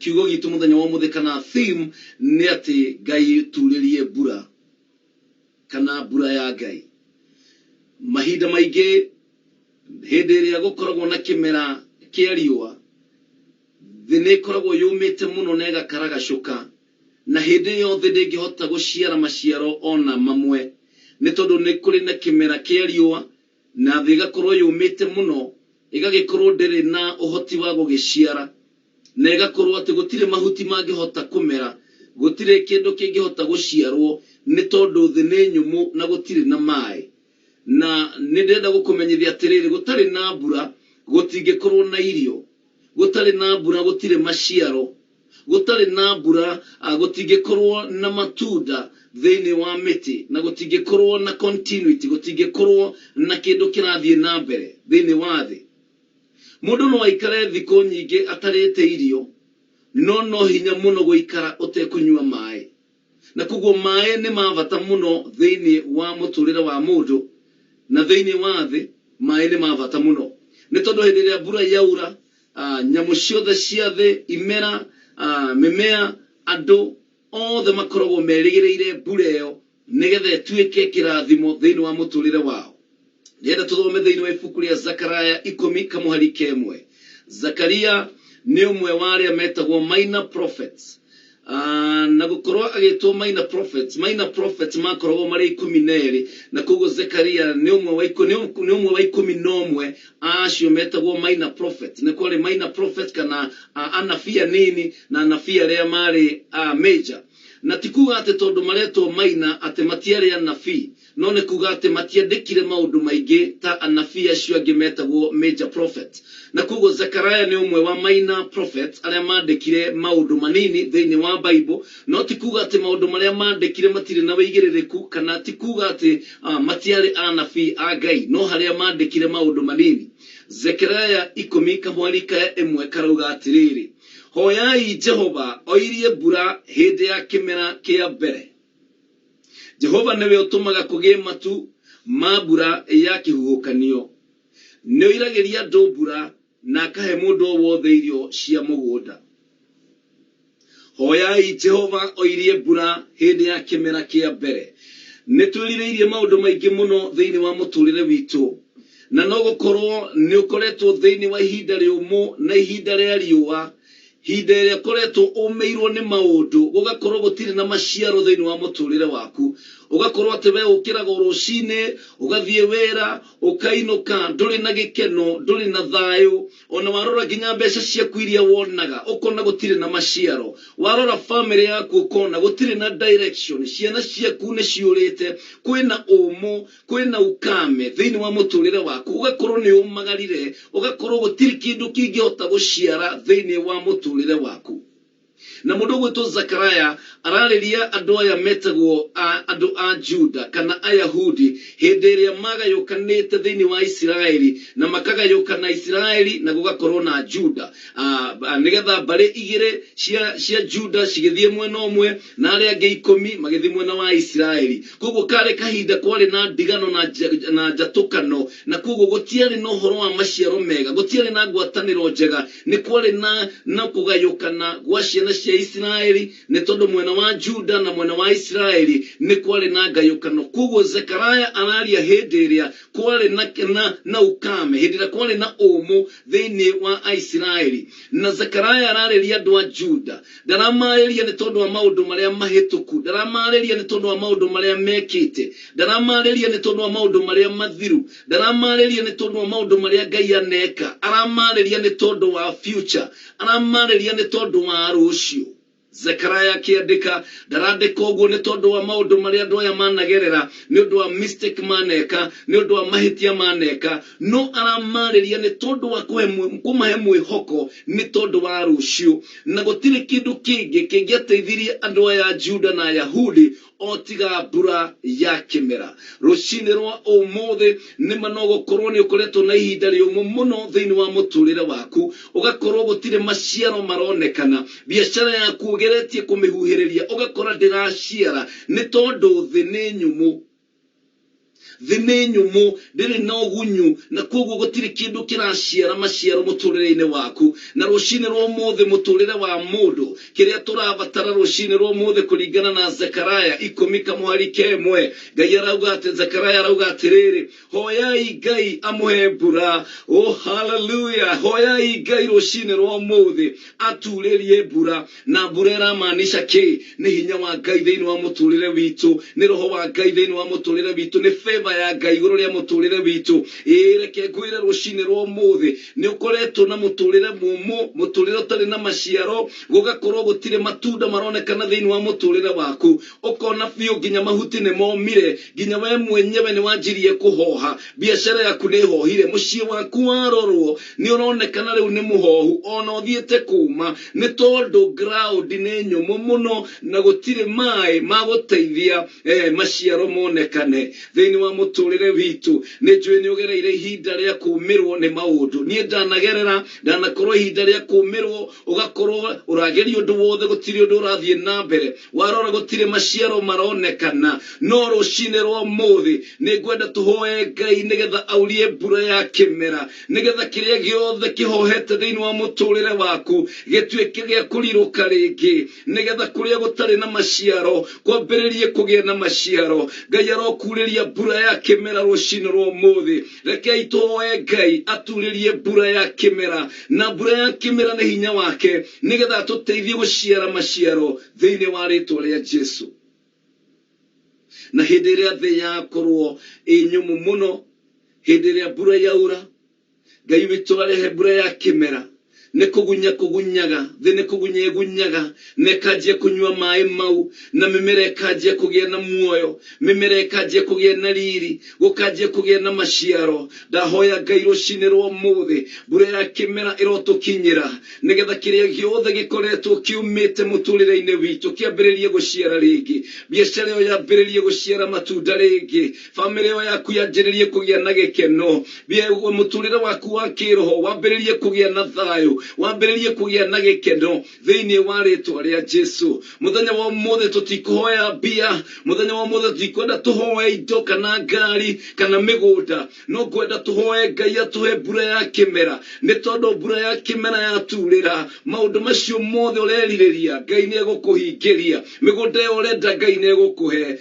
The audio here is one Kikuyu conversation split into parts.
Kiugo gitũ mũthenya wa ũmũthĩ kana theme nĩ atĩ Ngai turĩrie mbura kana mbura ya Ngai. Mahinda maingĩ hĩndĩ ĩrĩa gũkoragwo na kĩmera kĩa riũa, thĩ nĩ ĩkoragwo yũmĩte mũno na ĩgakaragacũka, na hĩndĩ ĩyo thĩ ndĩngĩhota gũciara maciaro ona mamwe, nĩ tondũ nĩ kũrĩ na kĩmera kĩa riũa na thĩ ĩgakorwo yũmĩte mũno, ĩgagĩkorwo ndĩrĩ na ũhoti wa gũgĩciara, na ĩgakorwo atĩ gũtirĩ mahuti mangĩhota kũmera, gũtirĩ kĩndũ kĩngĩhota gũciarwo, nĩ tondũ thĩ nĩ nyũmũ na gũtirĩ na maĩ. Na nĩ ndĩrenda gũkũmenyithia atĩrĩrĩ, gũtarĩ na mbura gũtingĩkorwo na irio, gũtarĩ na mbura gũtirĩ maciaro, Gũtarĩ na mbura, gũtingĩkorwo na matunda thĩinĩ wa mĩtĩ, na gũtingĩkorwo na continuity, gũtingĩkorwo na kĩndũ kĩrathiĩ na mbere thĩinĩ wa thĩ. Mũndũ no aikare thikũ nyingĩ atarĩte irio, no no hinya mũno gũikara ũtekũnyua maĩ. Na koguo maĩ nĩ ma bata mũno thĩinĩ wa mũtũrĩre wa mũndũ, na thĩinĩ wa thĩ maĩ nĩ ma bata mũno. Nĩ tondũ hĩndĩ ĩrĩa mbura yaura, Nyamũ ciothe cia thĩ, imera, mĩmea, andũ, othe makoragwo merĩgĩrĩire mbura ĩyo nĩgetha ĩtuĩke kĩrathimo thĩinĩ wa mũtũrĩre wao. Ndĩrenda tũthome thĩinĩ wa ibuku rĩa Zakaraya ikũmi kamũhari kemwe. Zakaria nĩ ũmwe wa arĩa metagwo minor prophets. Na gũkorwo agĩtwo minor prophets, minor prophets makoragwo marĩ 12, na koguo Zekaria nĩ ũmwe wa nĩ ũmwe wa 11 acio metagwo minor prophets. Nĩ kwarĩ minor prophets kana anabii anini na anabii arĩa marĩ major. Na ti kuga atĩ tondũ maretwo minor atĩ matiarĩ anabii, No nĩ kuuga atĩ matiandĩkire maũndũ maingĩ ta anabii acio angĩ metagwo major prophets. Na kwoguo Zechariah nĩ ũmwe wa minor prophets arĩa maandĩkire maũndũ manini thĩinĩ wa Bible, no ti kuuga atĩ maũndũ marĩa maandĩkire matirĩ na ũigĩrĩrĩku kana ti kuuga atĩ matiarĩ anabii a Ngai, no harĩa maandĩkire maũndũ manini. Zechariah ikũmi kamwari ka ĩmwe karauga atĩrĩrĩ, Hoyai Jehova oirie mbura hĩndĩ ya kĩmera kĩa mbere. Jehova nĩwe ũtũmaga kũgĩe matu ma mbura ya kĩhuhũkanio. Nĩoiragĩria andũ mbura na akahe mũndũ o wothe irio cia mũgũnda. Hoyai Jehova oirie mbura hĩndĩ ya kĩmera kĩa mbere. Nĩ twĩrirĩirie maũndũ maingĩ mũno thĩinĩ wa mũtũrĩre witũ, na no gũkorwo nĩ ũkoretwo thĩinĩ wa ihinda rĩũmũ na ihinda rĩa riũa Hinda ĩrĩa ũkoretwo ũmĩirwo nĩ maũndũ, gũgakorwo gũtirĩ na maciaro thĩinĩ wa mũtũrĩre waku, ũgakorwo atĩ we ũkĩraga o rũcinĩ, ũgathiĩ wĩra, ũkainũka, ndũrĩ na gĩkeno, ndũrĩ na thayũ, ona warora nginya mbeca ciaku iria wonaga, ũkona gũtirĩ na maciaro. Warora famĩlĩ yaku ũkona gũtirĩ na direction, ciana ciaku nĩ ciũrĩte, kwĩna ũmũ, Kwĩna ukame thĩinĩ wa mũtũrĩre waku, ũgakorwo nĩ ũmagarire, ũgakorwo gũtirĩ kĩndũ kĩngĩhota gũciara thĩinĩ wa mũtũrĩre waku. Na mũndũ ũgwĩtwo Zakaraya ararĩria andũ aya metagwo andũ a Juda kana Ayahudi hĩndĩ ĩrĩa magayũkanĩte thĩinĩ wa Isiraeli na makagayũkana Isiraeli na gũgakorwo na Juda. Nĩgetha mbarĩ igĩrĩ cia, cia Juda cigĩthiĩ mwena ũmwe na arĩa angĩ ikũmi magĩthiĩ mwena wa Isiraeli. Koguo karĩ kahinda kwarĩ na ndigano na, na njatũkano, na koguo gũtiarĩ na ũhoro wa maciaro mega, gũtiarĩ na ngwatanĩro njega, nĩ kwarĩ na, na kũgayũkana gwa ciana cia Isiraeli, nĩ tondũ mwena wa Juda na mwena wa Isiraeli nĩ kwarĩ na ngayũkano. Koguo Zekaraya araria hĩndĩ ĩrĩa kwarĩ na, na, na ukame, hĩndĩ ĩrĩa kwarĩ na ũmũ thĩinĩ wa Aisiraeli. Na Zekaraya ararĩria andũ a Juda. Ndaramarĩria nĩ tondũ wa maũndũ marĩa mahĩtũku. Ndaramarĩria nĩ tondũ wa maũndũ marĩa mekĩte. Ndaramarĩria nĩ tondũ wa maũndũ marĩa mathiru. Ndaramarĩria nĩ tondũ wa maũndũ marĩa Ngai aneka. Aramarĩria nĩ tondũ wa future. Aramarĩria nĩ tondũ wa rũciũ. Zekaraya akĩandĩka, ndarandĩka ũguo nĩ tondũ wa maũndũ marĩa andũ aya managerera, nĩ ũndũ wa mistake maneka, nĩ ũndũ wa mahĩtia maneka, no aramarĩria nĩ tondũ wa kũmahe mwĩhoko nĩ tondũ wa rũciũ. Na gũtirĩ kĩndũ kĩngĩ kĩngĩateithirie andũ aya a Juda na Ayahudi o tiga mbura ya kĩmera. Rũcinĩ rwa ũmũthĩ nĩma no gũkorwo nĩ ũkoretwo na ihinda rĩũmũ mũno thĩinĩ wa mũtũrĩre waku, ũgakorwo gũtirĩ maciaro maronekana, biacara yaku ũgeretie kũmĩhuhĩrĩria ũgakora ndĩraciara nĩ tondũ thĩ nĩ nyũmũ. Thĩ nĩ nyũmũ, ndĩrĩ na ũgunyu, na kwoguo gũtirĩ kĩndũ kĩraciara maciaro mũtũrĩre-inĩ waku. Na rũcinĩ rwa ũmũthĩ mũtũrĩre wa mũndũ, kĩrĩa tũrabatara rũcinĩ rwa ũmũthĩ kũringana na Zekaraya ikũmi kamũhari kemwe, Ngai arauga atĩ, Zekaraya arauga atĩrĩrĩ, hoyai Ngai amũhe mbura. Oh, hallelujah! Hoyai Ngai rũcinĩ rwa ũmũthĩ aturĩrie mbura. Na mbura ĩramaanisha kĩ? Nĩ hinya wa Ngai thĩinĩ wa mũtũrĩre witũ, nĩ roho wa Ngai thĩinĩ wa mũtũrĩre witũ, nĩ favor ya Ngai igũrũ rĩa mũtũrĩre witũ. Ĩĩ, reke ngwĩre rũcinĩ rwa ũmũthĩ, nĩ ũkoretwo na mũtũrĩre mũmũ, mũtũrĩre ũtarĩ na maciaro, gũgakorwo gũtirĩ matunda maronekana thĩinĩ wa mũtũrĩre waku. Ũkona biũ nginya mahuti nĩ momire, nginya we mwenyewe nĩ wanjirie kũhoha, biacara yaku nĩ ĩhohire, mũciĩ waku warorwo nĩ ũronekana rĩu nĩ mũhohu, ona ũthiĩte kũma, nĩ tondũ ground nĩ nyũmũ mũno na gũtirĩ maĩ ma gũteithia eh, maciaro monekane thĩinĩ wa mũtũrĩre witũ. Nĩ njũĩ nĩ ũgereire ihinda rĩa kũmĩrwo nĩ maũndũ. Niĩ ndanagerera, ndanakorwo ihinda rĩa kũmĩrwo, ũgakorwo ũrageria ũndũ wothe, gũtirĩ ũndũ ũrathiĩ na mbere. Warora gũtirĩ maciaro maronekana. No rũcinĩ rwa ũmũthĩ nĩ ngwenda tũhoe Ngai nĩgetha aurie mbura ya kĩmera, nĩgetha kĩrĩa gĩothe kĩhohete thĩinĩ wa mũtũrĩre waku gĩtuĩke gĩa kũrirũka rĩngĩ, nĩgetha kũrĩa gũtarĩ na maciaro kwambĩrĩrie kũgĩa na maciaro. Ngai arokurĩria mbura ya kĩmera rũcinĩ rwa ũmũthĩ. Rekei tũhoe Ngai aturĩrie mbura ya kĩmera, na mbura ya kĩmera nĩ hinya wake, nĩgetha atũteithie gũciara maciaro thĩinĩ wa rĩtwa rĩa Jesu. Na hĩndĩ ĩrĩa thĩ yakorwo ĩ nyũmũ mũno, hĩndĩ ĩrĩa mbura yaura, Ngai witũ arehe mbura ya kĩmera, nĩ kũgunya kũgunyaga, thĩ nĩ kũgunya ĩgunyaga, na ĩkanjia kũnyua maĩ mau, na mĩmera ĩkanjia kũgĩa na muoyo, mĩmera ĩkanjia kũgĩa na riri, gũkanjia kũgĩa na maciaro. Ndahoya Ngai rũcinĩ rwa ũmũthĩ, mbura ya kĩmera ĩrotũkinyĩra, nĩgetha kĩrĩa gĩothe gĩkoretwo kĩũmĩte mũtũrĩre-inĩ witũ kĩambĩrĩrie gũciara rĩngĩ, biacara ĩyo yambĩrĩrie gũciara matunda rĩngĩ, bamĩrĩ ĩyo yaku yanjĩrĩrie kũgĩa na gĩkeno, mũtũrĩre waku wa kĩroho wambĩrĩrie kũgĩa na thayũ, wambĩrĩrie kũgĩa na gĩkeno thĩinĩ wa rĩtwa rĩa Jesu. Mũthenya wa ũmũthĩ tũtikũhoya mbia, mũthenya wa ũmũthĩ tũtikwenda tũhoe indo kana ngari kana mĩgũnda, no ngwenda tũhoe Ngai atũhe mbura ya kĩmera, nĩ tondũ mbura ya kĩmera yaturĩra maũndũ macio mothe ũrerirĩria Ngai nĩ egũkũhingĩria. Mĩgũnda ĩyo ũrenda Ngai nĩ egũkũhe,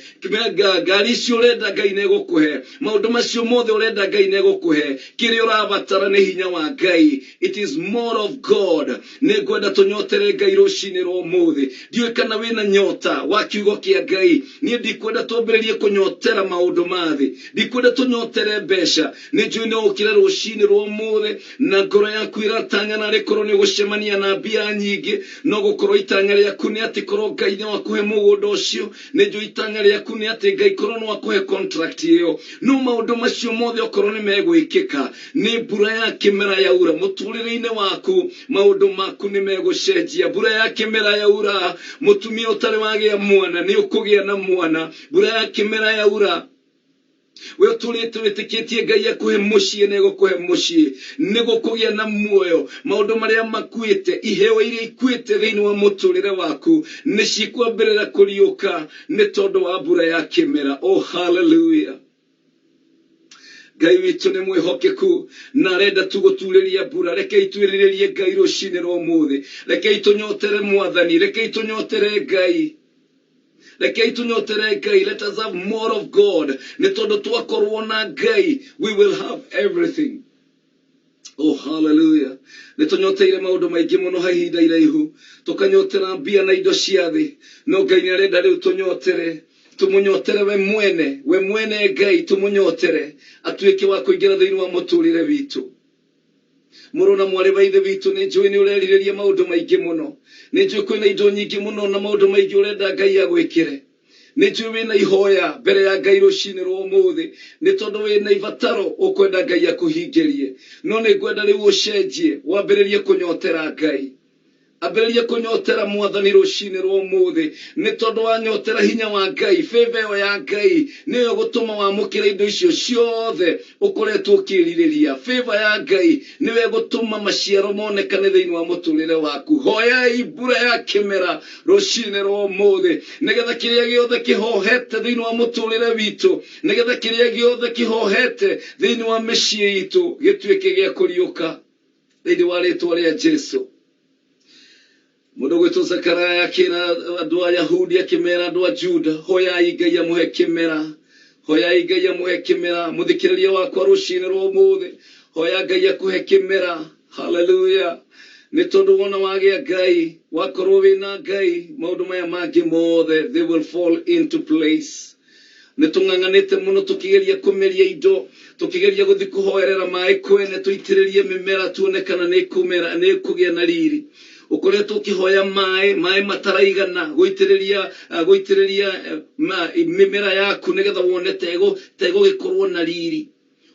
ngari icio ũrenda Ngai nĩ egũkũhe, maũndũ macio mothe ũrenda Ngai nĩ egũkũhe. Kĩrĩa ũrabatara nĩ hinya wa Ngai. It is more of God. Nĩ ngwenda tũnyotere Ngai rũcinĩ rwa ũmũthĩ. Ndiũĩ kana wĩna nyota wa kiugo kĩa Ngai. Niĩ ndikwenda twambĩrĩrie kũnyotera maũndũ ma thĩ, ndikwenda tũnyotere mbeca. Nĩ njũĩ no ũkĩre rũcinĩ rwa ũmũthĩ na ngoro yaku ĩratanya narĩ korwo nĩ ũgũcemania na mbia nyingĩ, no gũkorwo itanya rĩaku nĩ atĩ korwo Ngai no akũhe mũgũnda ũcio. Nĩ njũĩ itanya rĩaku nĩ atĩ Ngai korwo no akũhe contract ĩyo. No maũndũ macio mothe okorwo nĩ megwĩkĩka, nĩ mbura ya kĩmera yaura mũtũrĩre-inĩ waku, maũndũ maku nĩ megũcenjia. Mbura ya kĩmera yaura, mũtumia ũtarĩ wagĩa mwana nĩ ũkũgĩa na mwana. Mbura ya kĩmera yaura, we ũtũrĩte wĩtĩkĩtie Ngai akũhe mũciĩ nĩ egũkũhe mũciĩ, nĩ gũkũgĩa na muoyo. Maũndũ marĩa makuĩte, iheo iria ikuĩte thĩinĩ wa mũtũrĩre waku nĩ cikwambĩrĩra kũriũka nĩ tondũ wa mbura ya kĩmera. Oh, hallelujah. Ngai witũ nĩ mwĩhokeku na arenda tu gũturĩria mbura. Rekei twĩrirĩrie Ngai rũcinĩ rwa ũmũthĩ. Rekei tũnyotere Mwathani. Rekei tũnyotere Ngai. Rekei tũnyotere Ngai. Let us have more of God. Nĩ tondũ twakorwo na Ngai, we will have everything. Oh, hallelujah. Nĩ tũnyoteire maũndũ maingĩ mũno ha ihinda iraihu, tũkanyotera mbia na indo cia thĩ, no Ngai nĩ arenda rĩu tũnyotere, tũmũnyotere we mwene, we mwene Ngai tũmũnyotere, atuĩke wa kũingĩra thĩinĩ wa mũtũrĩre witũ. Mũrũ na mwarĩ wa ithe witũ, nĩ njũĩ nĩ ũrerirĩria maũndũ maingĩ mũno, nĩ njũĩ kwĩna indo nyingĩ mũno na maũndũ maingĩ ũrenda Ngai agwĩkĩre. Nĩ njũĩ wĩna ihoya mbere ya Ngai rũcinĩ rwa ũmũthĩ, nĩ tondũ wĩna ibataro ũkwenda Ngai akũhingĩrie. No nĩ ngwenda rĩu ũcenjie, wambĩrĩrie kũnyotera Ngai. Ambĩrĩria kũnyotera Mwathani rũcinĩ rwa ũmũthĩ, nĩ tondũ wanyotera hinya wa Ngai, favor ĩyo ya Ngai nĩyo ĩgũtũma wamũkĩre indo icio ciothe ũkoretwo ũkĩrirĩria. Favor ya Ngai nĩyo ĩgũtũma maciaro monekane thĩinĩ wa mũtũrĩre waku. Hoyai mbura ya kĩmera rũcinĩ rwa ũmũthĩ, nĩgetha kĩrĩa gĩothe kĩhohete thĩinĩ wa mũtũrĩre witũ, nĩgetha kĩrĩa gĩothe kĩhohete thĩinĩ wa mĩciĩ itũ gĩtuĩke gĩa kũriũka thĩinĩ wa rĩtwa rĩa Jesu. Mũndũ gwĩtwo Zakaria akĩra andũ a Yahudi, akĩmera andũ a Juda, hoyai Ngai amũhe kĩmera, hoyai Ngai amũhe kĩmera. Mũthikĩrĩria wakwa rũcinĩ rwa ũmũthĩ, hoya Ngai akũhe kĩmera. Haleluya! Nĩ tondũ wona wagĩa Ngai, wakorwo wĩna Ngai, maũndũ maya mangĩ mothe they will fall into place. Nĩ tũng'ang'anĩte mũno tũkĩgeria kũmeria indo, tũkĩgeria gũthiĩ kũhoerera maĩ kwene, tũitĩrĩrie mĩmera tuone kana nĩ ĩkũmera, nĩ ĩkũgĩa na riri. Ũkoretwo ũkĩhoya maĩ, maĩ mataraigana gũitĩrĩria, gũitĩrĩria mĩmera yaku nĩgetha wone ta ĩgũgĩkorwo na riri.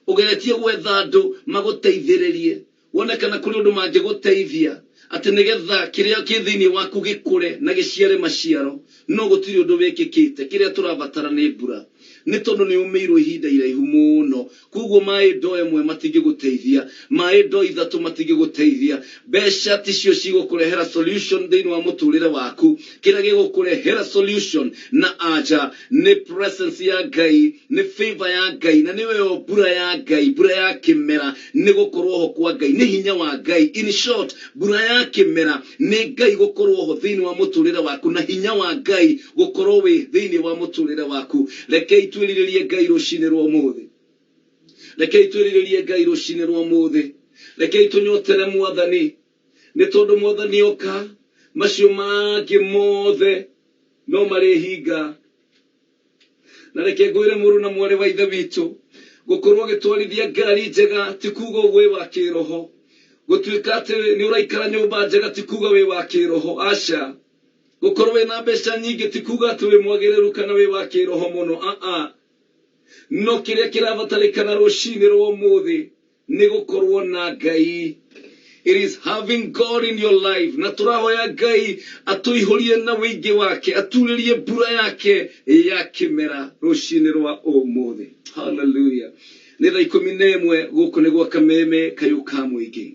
Ũgeretie gwetha andũ magũteithĩrĩrie, wone kana kũrĩ ũndũ mangĩgũteithia atĩ nĩgetha kĩrĩa kĩ thĩinĩ waku gĩkũre na gĩciare maciaro, no gũtirĩ ũndũ wĩkĩkĩte. Kĩrĩa tũrabatara nĩ mbura, nĩ tondũ nĩ ũmĩirwo ihinda iraihu mũno. Koguo maĩ ndoo ĩmwe matingĩgũteithia, maĩ ndoo ithatũ matingĩgũteithia, mbeca ticio cigũkũrehera solution thĩinĩ wa mũtũrĩre waku. Kĩrĩa gĩgũkũrehera solution na anja nĩ presence ya Ngai, nĩ favor ya Ngai, na nĩyo ĩyo mbura ya Ngai, mbura ya kĩmera nĩ gũkorwo ho kwa Ngai, nĩ hinya wa Ngai. In short, mbura ya kĩmera nĩ Ngai gũkorwo ho thĩinĩ wa mũtũrĩre waku na hinya wa Ngai gũkorwo wĩ thĩinĩ wa mũtũrĩre waku. Rekei twĩrirĩrie Ngai rũcinĩ rwa ũmũthĩ. Rekei twĩrirĩrie Ngai rũcinĩ rwa ũmũthĩ. Rekei tũnyotere Mwathani, nĩ tondũ Mwathani oka, macio mangĩ mothe no marĩhinga. Na reke ngwĩre mũrũ na mwarĩ wa Ithe witũ, gũkorwo ũgĩtwarithia ngari njega ti kuga ũguo wĩ wa kĩroho. Gũtuĩka atĩ nĩ ũraikara nyũmba njega ti kuga wĩ wa kĩroho. Aca. Gũkorwo wĩna mbeca nyingĩ ti kuga atĩ wĩ mwagĩrĩru kana wĩ wa kĩroho mũno. Aa. No kĩrĩa kĩrabatarĩkana rũcinĩ rwa ũmũthĩ nĩ gũkorwo na Ngai. It is having God in your life. Na tũrahoya Ngai atũihũrie na wĩingĩ wake, aturĩrie mbura yake ya kĩmera rũcinĩ rwa ũmũthĩ. Hallelujah. Nĩ thaa 11 gũkũ nĩ gwa Kameme kayũ ka mũingĩ.